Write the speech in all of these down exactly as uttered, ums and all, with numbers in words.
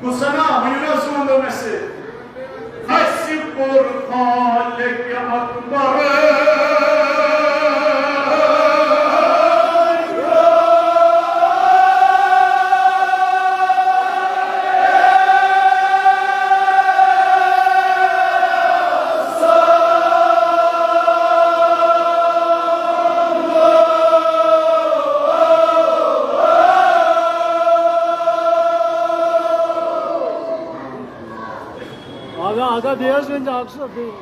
کُس سنا ؤنِو نا زوٗن دۄہ مےٚ سۭتۍ؟ اَسہِ کوٚر خالق اکبر۔ آگاہ، آگاہ، بیٚیہِ حظ ؤنۍ زِ اکھ سُہ بیٚیہِ۔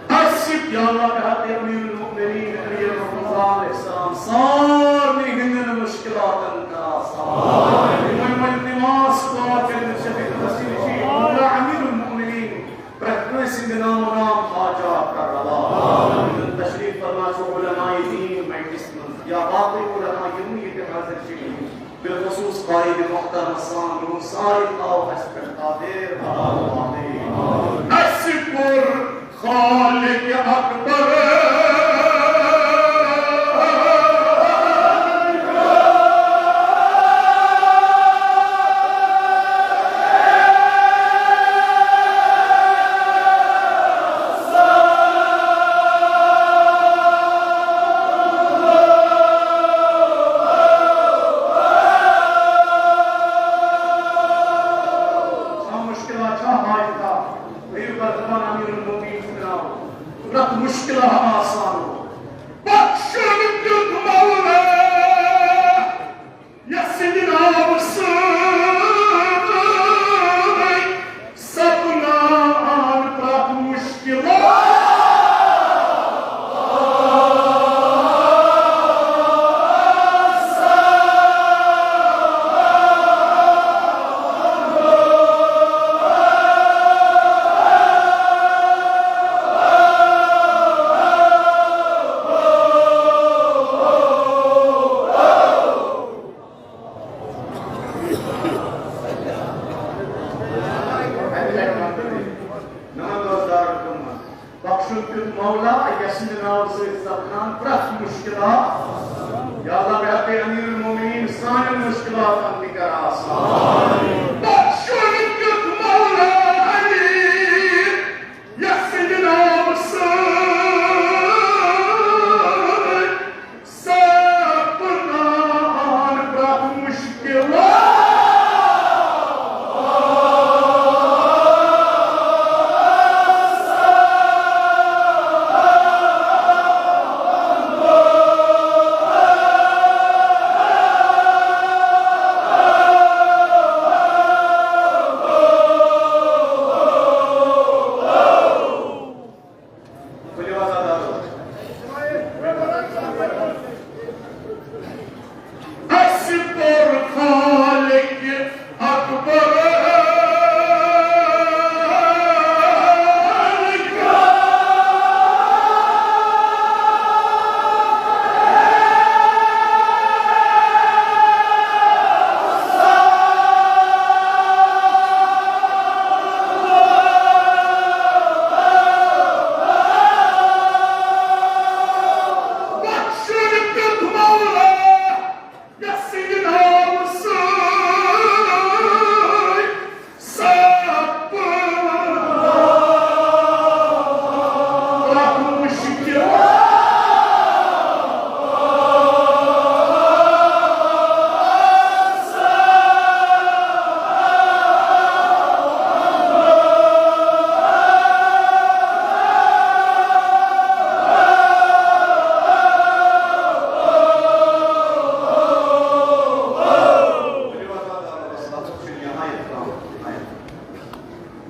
اَسہِ پیٛالہ بحق امیر المؤمنین علی رضا علیہ السلام سارنٕے ہٕنٛدٮ۪ن مُشکِلاتن کر آسان۔ یِمن وۄنۍ نماز پاک ییٚلہِ نہٕ شفیع فلسطینی چھِ، یا امیر المؤمنین، پرٛٮ۪تھ کٲنٛسہِ ہٕنٛدِ نام و نام حاجات کر روا۔ تشریف فرما چھُ علماء دین مجلس منٛز یا باقٕے علماء یِم ییٚتہِ حٲضِر چھِ۔ بالخصوص قائد محترم سان یِہُنٛد سایہِ تھاو اَسہِ پٮ۪ٹھ قادر۔ اَسہِ کوٚر خالق اکبر۔ مُشکِلات چھا حاجتا؟ بیٚیہِ برزخان امیر المومنین سُنٛد ناو۔ پرٛٮ۪تھ مُشکِلہ آسان۔ بخشن دیُت مولا، یَس سٕنٛدِ ناوٕ سۭتۍ سپنان پرٛٮ۪تھ مُشکِلات۔ بخشن دیُت مولا، یَس سٕنٛدِ ناوٕ سۭتۍ سپدان پرٛٮ۪تھ مُشکِلات۔ یا اللہ، بحق امیر المومنین سانٮ۪ن مُشکِلاتن تہِ کر آسان۔ بخشن دیُت مولا علی، یَس سٕنٛدِ ناوٕ سۭتۍ سپدان پرٛٮ۪تھ مُشکِلات۔ ؤلِو حظ، ادا۔ اَسہِ کوٚر خالق اکبر۔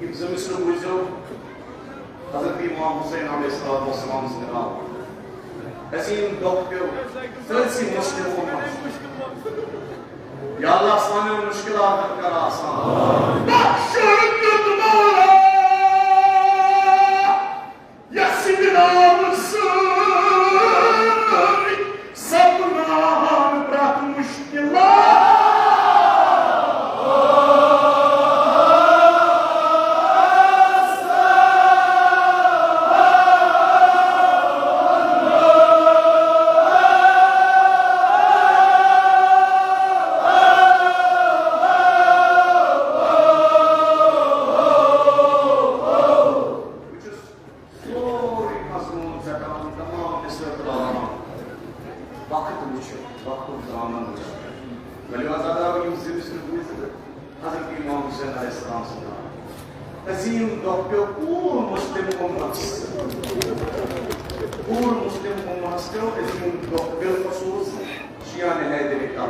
یِم زٕ مِصرٕ بوٗزِو حضرت امام حسین علیہ الصلوۃ والسلام سٕنٛدِ ناوٕ۔ عظیٖم دۄکھ پیوٚو سٲرسٕے مُسلِم اُمتَس۔ یا اللہ، سانٮ۪ن مُشکِلاتَن کر آسان۔ بخشن دیُت مولا، یَس سٕنٛدِ ناوٕ سۭتۍ سپدان پرٛٮ۪تھ مُشکِلات۔ حسین علیہ السلام سٕنٛدِ ناوٕ۔ عظیٖم دۄہ پیوٚو پوٗرٕ مسلم اُمتس۔ پوٗرٕ مسلم اُمتس پیوٚو عظیٖم دۄہ، بالخصوٗص شیعان حیدری کرار۔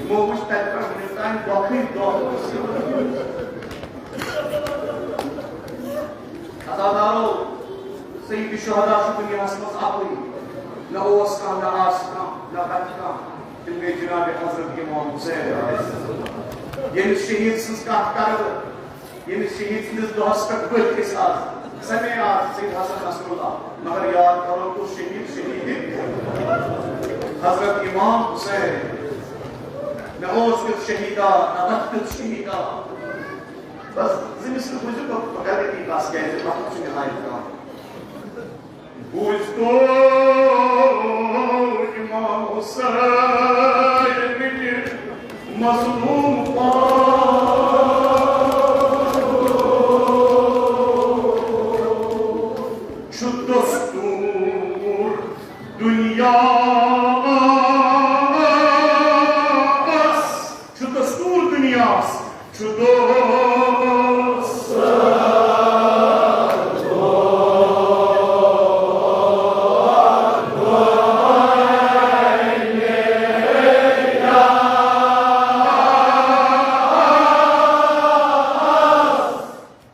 یِمو وٕچھ تَتہِ پٮ۪ٹھ وٕنیُک تام دۄہٕے دۄہ۔ عزادارو، سید شہدا چھُ دُنیاہَس منٛز اَکُے۔ نہ اوس کانٛہہ، نہ آسہِ کانٛہہ، نہ بَنہِ کانٛہہ۔ تِم گٔے جناب حضرت امام حسین علیہ السلام۔ ییٚمِس شہیٖد سٕنٛز کَتھ کَرٕ بہٕ، ییٚمِس شہیٖد سٕنٛدِس دۄہَس پٮ۪ٹھ بٔتھۍ أسۍ آز، سَمے آز سید حسن نصراللہ، مگر یاد کَرو کُس شہیٖد؟ شہیٖد حضرت امام حسین۔ نہ اوس تیُتھ شہیٖدا، نہ وَتھ تیُتھ شہیٖدا۔ بس زٕ مِصرٕ بوٗزِو، بہٕ، بہٕ کَرٕ أتی بَس، کیٛازِ وقت چھُ نِہایت کم۔ بوٗزتو امام حسین مظلوم پان۔ چھُ دستور دُنیاہَس، چھُ دستور دُنیاہَس، چھُ دستور۔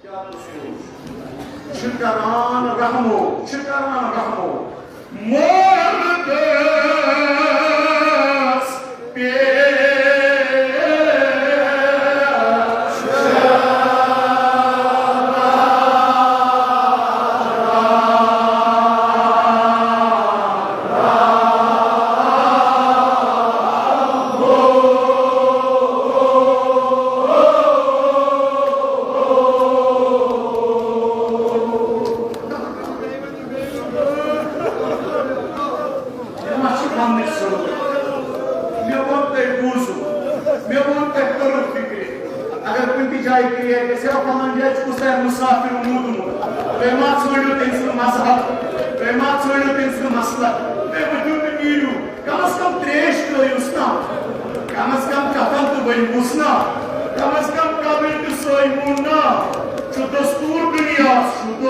کیٛاہ دستور؟ چھُ کران رحمو، چھُ کران رحمو، مردس پیش۔ یہِ ما چھِ پننٕے سرٛوٚت؟ مےٚ ووٚن تۄہہِ بوٗزُم، مےٚ ووٚن تۄہہِ کوٚرُم فِکرِ۔ اگر کُنہِ تہِ جایہِ کریٹ گژھِ ہا، پنُن جایہِ چھُ کُس تام مُسافِر موٗدمُت۔ تُہۍ ما ژھٲنٛڈِو تٔمۍ سُنٛد مذہب؟ تُہۍ ما ژھٲنٛڈِو تٔمۍ سُنٛد مسلک؟ تُہۍ ؤتھِو تہٕ نیٖرِو۔ کم از کم تریش ترٲیوس نا، کم از کم کفن تہٕ ؤلۍوُس نا، کم از کم قبرِ تہٕ سٲیوُن نا۔ چھُ دستور دُنیاہس، چھُ دستور۔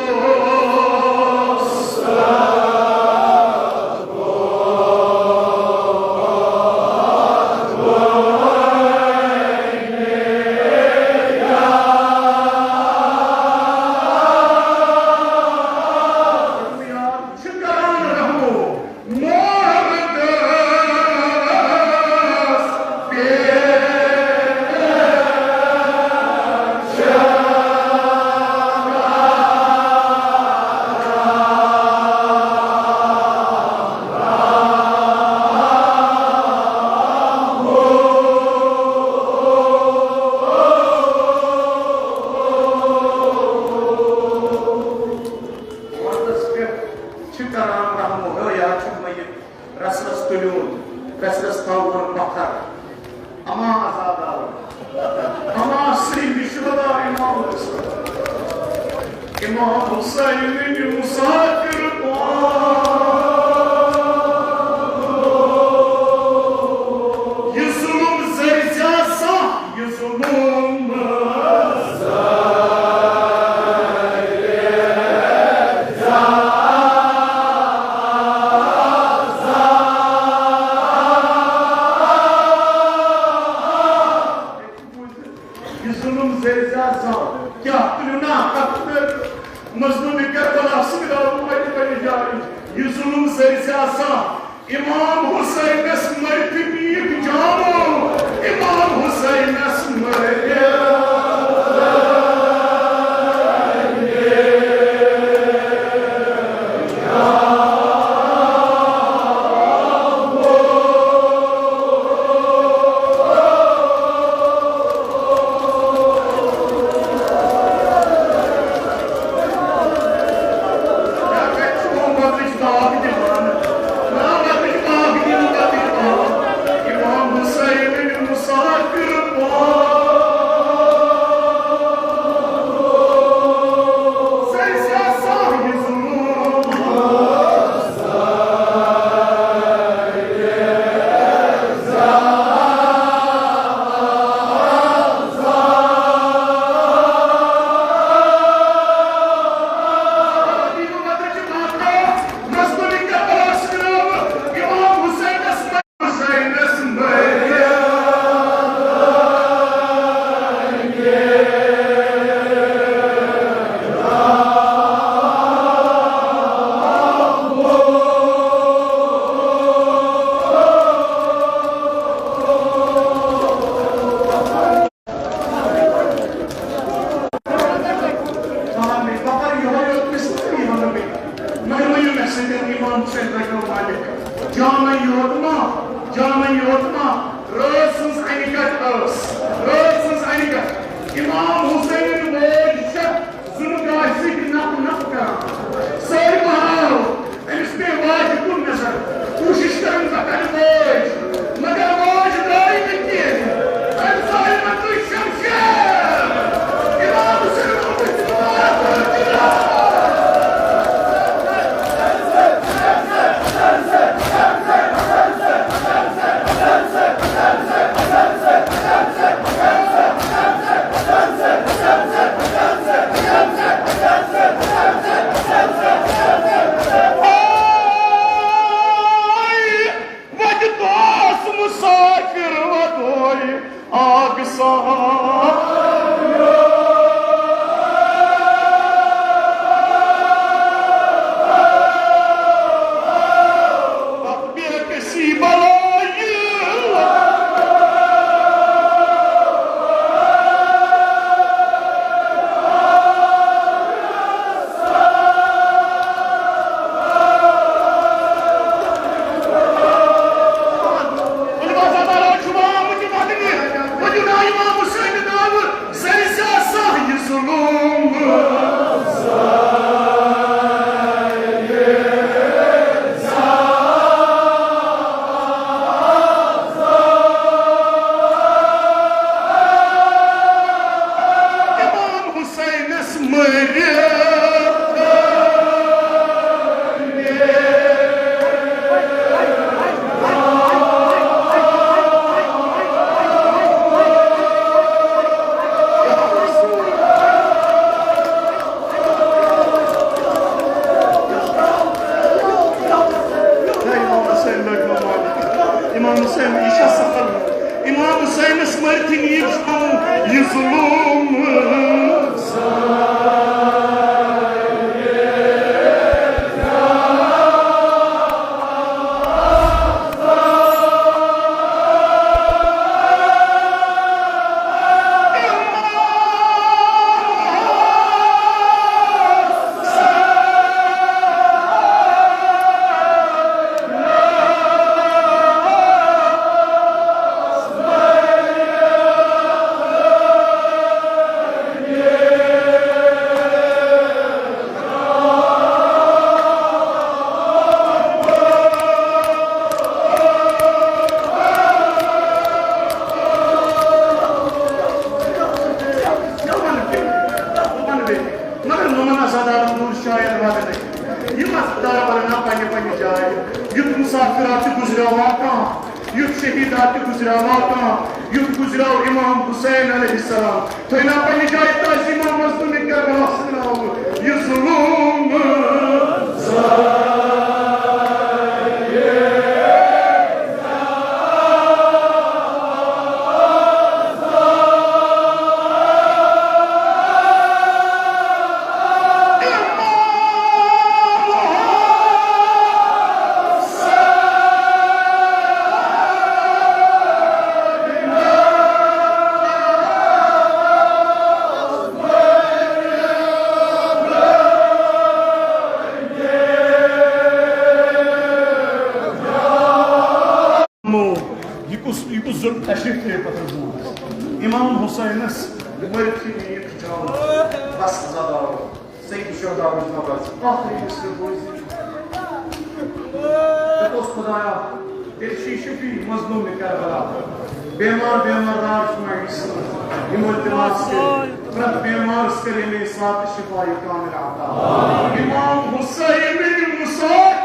چھِ کران رحمو۔ وقتس پٮ۪ٹھ چھِ کران رحم و حیا چھُ میت۔ رژھرس تُلیوُن، رژھرس تھاوُن پتھر۔ اما عذاب آو۔ اما سید شہدا امام حسین۔ امام حسین مسافر پان۔ یہ ظلم زرزا سا، یہ ظلم یہ ظلم زرزا سا، کیا تُلیو نا تخت مظلوم کربلا سۭتۍ آو پننہِ پننہِ جایہِ۔ یہ ظلم زرزا سا، امام حسینس مرتھ پیٖٹھ جامو، امام حسینس مرتھ۔ امام حسین موج چھےٚ زُنہٕ گاشہِ سۭتۍ نپہٕ نپہٕ کران۔ سٲلمہٕ ہاو أمِس پیٚیہِ واجہِ کُن نظر۔ کوٗشِش کران بہٕ کرٕ موج، مگر موج درٛاے نہٕ کینٛہہ۔ أمۍ زٲلۍ مےٚ تُہۍ شمشیر۔ امام حسین اوس مُبارک۔ وتہِ دوس مسافر وتوے آبِ سار۔ بے کسی بلائے۔ ؤلِو حظ، اَتھ آرام چھُ آمُت یہِ وَدنہِ۔ ؤلِو نا، یہِ آمُت سانہِ ناوٕ، زَرِ زیادٕ سَہہ یہِ ظُلُم۔ امام حسینس مٔرِتھ۔ امام حسین لٔگۍ نہٕ مارنہِ۔ امام حسین، یہِ چھا سہل؟ امام حسینس مٔرتھٕے نہٕ یہِ ظلم، یہِ ظلم۔ مگر نُمن عزادارن دوٗر شاید وعدٕ۔ یِم عزادار ولن نا پننہِ پننہِ جایہِ۔ یُتھ مسافرات تہِ گُزریو واتان، یُتھ شہیدات تہِ گُزریو واتان، یُتھ گُزریو امام حسین علیہ السلام۔ تھٲیِو نا پننہِ جایہِ تعظیمہ مظلوم کربلا سٕنٛدِ ناوٕ۔ یہِ ظُلُم۔ یہِ کُس، یہِ کُس ظُلم تشریٖف تھٲیِو پتہٕ ظُلم؟ امام حسینس مٔرِتھ چھِ نیٖک جان۔ بس زداو، سید شہدا روزنہ بس۔ ٲخری مصرع بوٗزِتھ دوٚپُس، خدایا، تیٚلہِ چھُے شفیع مظلوم کربلا۔ بیمار بیمار دار چھُ مےٚ یُس یِمو التماس کٔرِتھ، پرٛٮ۪تھ بیمارس کٔرِو مےٚ ساتہٕ شفا کامل عطا۔ امام حسین مسافر